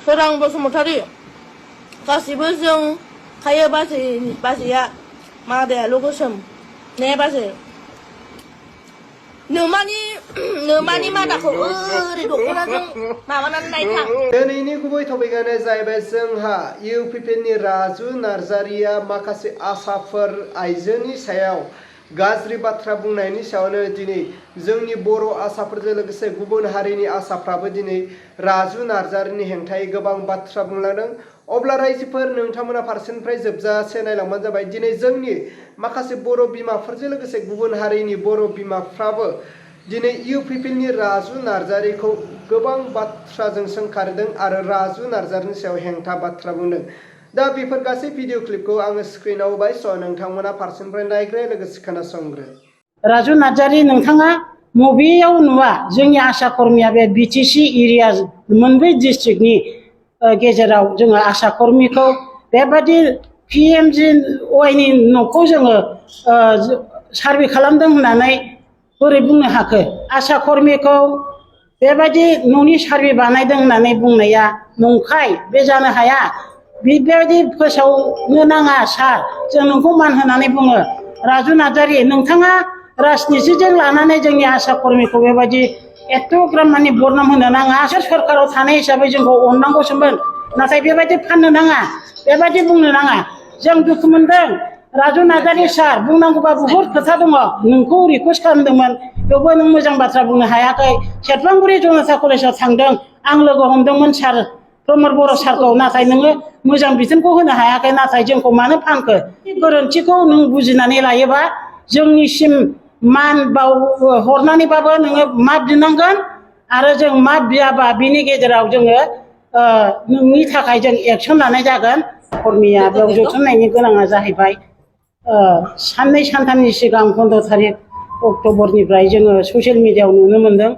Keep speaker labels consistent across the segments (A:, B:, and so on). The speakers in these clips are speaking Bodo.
A: सोरां बसुमतारी गासिबो जों खायो बाजैया मादायाल' गोसोम ने बाजै नोमानि मादाखौ ओरै दख'नाजों माबानानै नायथां।
B: दिनैनि गुबै टपिकआनो जाहैबाय जोंहा इउपिपिएलनि राजु नार्जारिया माखासे आसाफोर आइजोनि सायाव गाज्रि बाथ्रा बुंनायनि सायावनो दिनै जोंनि बर' आसाफोरजों लोगोसे गुबुन हारिनि आसाफ्राबो दिनै राजु नार्जारिनि हेंथायै गोबां बाथ्रा बुंलांदों। अब्ला रायजोफोर नोंथांमोना फारसेनिफ्राय जोबजासे नायलांबानो जाबाय। दिनै जोंनि माखासे बर' बिमाफोरजों लोगोसे गुबुन हारिनि बर' बिमाफ्राबो दिनै इउपिपिएलनि राजु नार्जारिखौ गोबां बाथ्राजों सोंखारिदों आरो राजु नार्जारिनि सायाव हेंथा बाथ्रा बुंदों। दा बेफोर गासै भिडिअ क्लिपखौ आङो स्क्रिनाव होबाय, स' नोंथांमोना फारसेनिफ्राय नायग्रो लोगोसे खोनासंग्रो।
C: राजु नार्जारि, नोंथाङा मबेयाव नुवा जोंनि आशा कर्मिया बे बिटिसि एरिया मोनब्रै डिस्ट्रिक्टनि गेजेराव जोङो आशा कर्मिखौ बेबादि PMJYनि न'खौ जोङो सार्भे खालामदों होननानै बोरै बुंनो हाखो? आशा कर्मिखौ बेबादि न'नि सार्भे बानायदों होननानै बुंनाया नंखाय, बे जानो हाया। बेबायदि फोसावनो नाङा सार, जों नोंखौ मान होनानै बुङो। राजु नार्जारि, नोंथाङा राजनितिजों लानानै जोंनि आशा कर्मिखौ बेबायदि एथ'ग्राम माने बदनाम होनो नाङा। सरकाराव थानाय हिसाबै जोंखौ अननांगौसोमोन, नाथाय बेबायदि फाननो नाङा, बेबायदि बुंनो नाङा। जों दुखु मोनदों राजु नार्जारि सार, बुंनांगौबा बुहुद खोथा दङ। नोंखौ रिकुवेस्ट खालामदोंमोन, बेवबो नों मोजां बाथ्रा बुंनो हायाखै। सेरफांगुरि जनता कलेजाव थांदों, आं लोगो हमदोंमोन सार प्रमद बर' सारखौ, नाथाय नोङो मोजां बिथोनखौ होनो हायाखै। नाथाय जोंखौ मानो फानखो? गोरोन्थिखौ नों बुजिनानै लायोबा जोंनिसिम मान बाव हरनानैबाबो नोङो माफ बिनांगोन, आरो जों माफ बियाबा बिनि गेजेराव जोङो नोंनि थाखाय जों एक्सन लानाय जागोन। कर्मिया बेयाव जथुमनायनि गोनाङा जाहैबाय साननै सानथामनि सिगां 15 तारिख अक्ट'बरनिफ्राय जोङो ससियेल मिडियायाव नुनो मोनदों।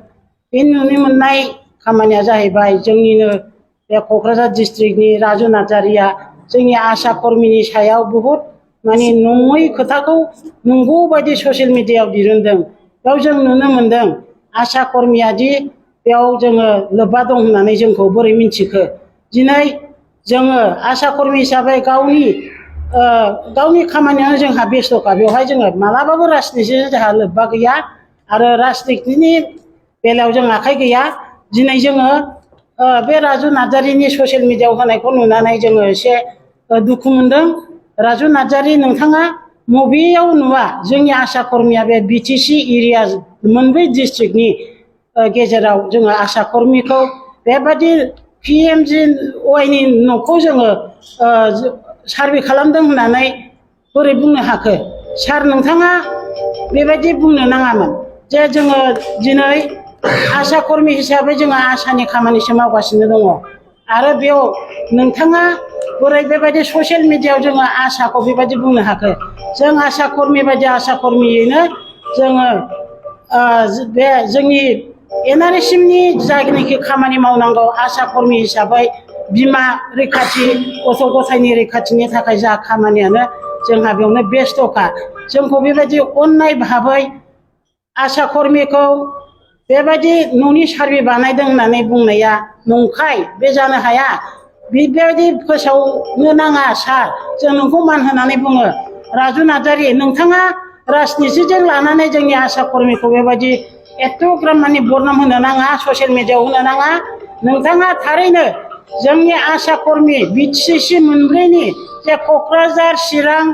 C: बे नुनो मोननाय खामानिया जाहैबाय जोंनिनो बे क'क्राझार डिस्ट्रिक्टनि राजु नार्जारिया जोंनि आशा कर्मिनि सायाव बुहुद माने नङै खोथाखौ नंगौ बायदि ससियेल मिडियायाव दिरुनदों। बेयाव जों नुनो मोनदों आशा कर्मिया दि बेयाव जोङो लोब्बा दं होननानै जोंखौ बोरै मिन्थिखो? दिनै जोङो आशा कर्मि हिसाबै गावनि खामानियावनो जोंहा बेस्थ'खा। बेवहाय जोङो मालाबाबो राजनितिजों जोंहा लोब्बा गैया आरो राजनितिनि बेलायाव जों आखाइ गैया। दिनै जोङो बे राजु नार्जारिनि ससियेल मिडियायाव होनायखौ नुनानै जोङो एसे दुखु मोनदों। राजु नार्जारि, नोंथाङा मबेयाव नुवा जोंनि आशा कर्मिया बे बिटिसि एरिया मोनब्रै डिस्ट्रिक्टनि गेजेराव जोङो आशा कर्मिखौ बेबादि PMJYनि न'खौ जोङो सार्भे खालामदों होननानै बोरै बुंनो हाखो? सार, नोंथाङा बेबायदि बुंनो नाङामोन। जे जोङो दिनै आशा कर्मि हिसाबै जोङो आशानि खामानिसो मावगासिनो दङ, आरो बेयाव नोंथाङा बोरै बेबायदि ससियेल मिडियायाव जोङो आशाखौ बेबायदि बुंनो हाखो? जों आशा कर्मि बायदि आशा कर्मियैनो जोङो बे जोंनि NRSMनि जायनाखि खामानि मावनांगौ आशा कर्मि हिसाबै बिमा रैखाथि, गथ' गथायनि रैखाथिनि थाखाय जा खामानियानो जोंहा बेयावनो बेस्थ'खा। जोंखौ बेबायदि अननाय भाबै आशा कर्मिखौ बेबायदि न'नि सार्भे बानायदों होननानै बुंनाया नंखाय, बे जानो हाया। बेबायदि फोसावनो नाङा सार, जों नोंखौ मान होनानै बुङो। राजु नार्जारि, नोंथाङा राजनितिजों लानानै जोंनि आशा कर्मिखौ बेबायदि एथ'ग्राम माने बदनाम होनो नाङा, ससियेल मिडियायाव होनो नाङा। नोंथाङा थारैनो जोंनि आशा कर्मि बिटिसि मोनब्रैनि जे क'क्राझार, चिरां,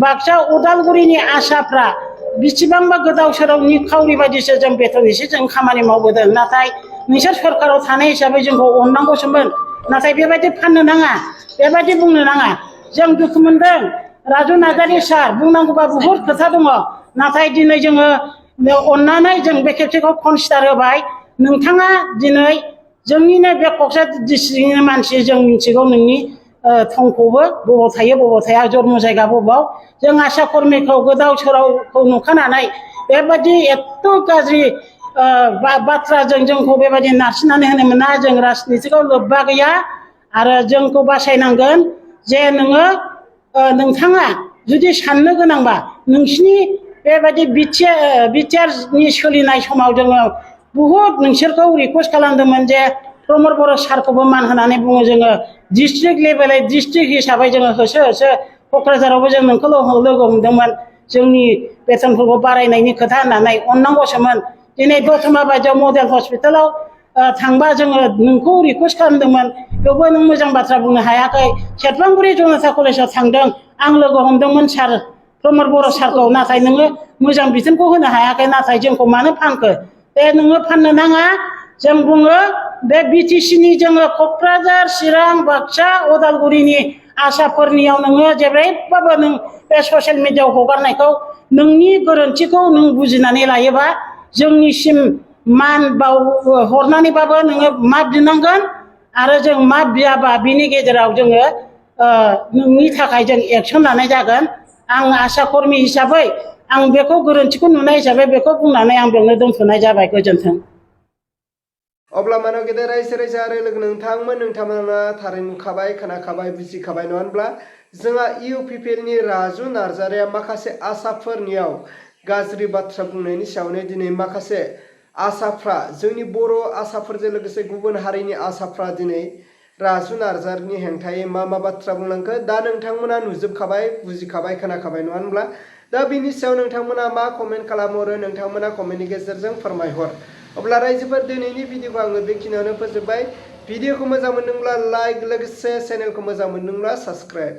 C: बाक्सा, उदालगुरिनि आशाफ्रा बेसेबांबा गोदाव सोराव निखावरि बायदिसो जों बेथन एसे जों खामानि मावबोदों। नाथाय नोंसोर सरकाराव थानाय हिसाबै जोंखौ अननांगौसोमोन, नाथाय बेबायदि फाननो नाङा, बेबायदि बुंनो नाङा। जों दुखु मोनदों राजु नार्जारि सार, बुंनांगौबा बुहुद खोथा दङ, नाथाय दिनै जोङो अननानै जों बे खेबसेखौ कनसिडार होबाय। नोंथाङा दिनै जोंनिनो बे क'क्राझार डिस्ट्रिक्टनि मानसि, जों मिथिगौ नोंनि थंखौबो, बबाव थायो बबाव थाया, जन्म जायगा बबाव। जों आशा कर्मिखौ गोदाव सोरावखौ नुखानानै बेबायदि एथ' गाज्रि बाथ्राजों जोंखौ बेबायदि नारसिननानै होनो मोना। जों राजनितिखौ लोब्बा गैया, आरो जोंखौ बासायनांगोन। जे नोंथाङा जुदि साननो गोनांबा नोंसिनि बेबायदि बिटिआरनि सोलिनाय समाव जोङो बुहुद नोंसोरखौ रिकुवेस्ट खालामदोंमोन जे प्रमद बर' सारखौबो मान होनानै बुङो जोङो डिस्ट्रिक्ट लेभेलै डिस्ट्रिक्ट हिसाबै जोङो होसो होसो क'क्राझारावबो जों नोंखौ लोगो हमदोंमोन जोंनि बेथनफोरखौ बारायनायनि खोथा होननानै अननांगौसोमोन दिनै दतमा बायदियाव मडेल हस्पिटालाव थांबा जोङो नोंखौ रिकुवेस्ट खालामदोंमोन बेवबो नों मोजां बाथ्रा बुंनो हायाखै सेरफांगुरि जनता कलेजाव थांदों आं लोगो हमदोंमोन सार प्रमद बर' सारखौ नाथाय नोङो मोजां बिथोनखौ होनो हायाखै नाथाय जोंखौ मानो फानखो दे नोङो फाननो नाङा जों बुङो बे बिटिसिनि जोङो क'क्राझार चिरां बाक्सा उदालगुरिनि आसाफोरनियाव नोङो जेरैबाबो नों बे ससियेल मिडियायाव हगारनायखौ नोंनि गोरोन्थिखौ नों बुजिनानै लायोबा जोंनिसिम मान बाव हरनानैबाबो नोङो माफ बिनांगोन आरो जों माफ बियाबा बिनि गेजेराव जोङो नोंनि थाखाय जों एक्सन लानाय जागोन आं आसा कर्मि हिसाबै आं बेखौ गोरोन्थिखौ नुनाय हिसाबै बेखौ बुंनानै आं बेयावनो दोनथ'नाय जाबाय गोजोन्थों।
B: अब्ला मानव गेदेर रायजो राजा आरो लोगो नोंथांमोना थारै नुखाबाय खोनाखाबाय बुजिखाबाय नङा होनब्ला जोंहा इउपिपिएलनि राजु नार्जारिया माखासे आसाफोरनियाव गाज्रि बाथ्रा बुंनायनि सायावनो दिनै माखासे आसाफ्रा जोंनि बर' आसाफोरजों लोगोसे गुबुन हारिनि आसाफ्रा दिनै राजु नार्जारिनि हेंथायै मा बाथ्रा बुंलांखो दा नोंथांमोना नुजोबखाबाय बुजिखाबाय खोनाखाबाय नङा होनब्ला दा बिनि सायाव नोंथांमोना मा कमेन्ट खालामहरो नोंथांमोना कमेन्टनि गेजेरजों फोरमायहर। अब्ला रायजोफोर दिनैनि भिडिअखौ आङो बेखिनियावनो फोजोबबाय भिडिअखौ मोजां मोनदोंब्ला लाइक लोगोसे चेनेलखौ मोजां मोनदोंब्ला साबस्क्राइब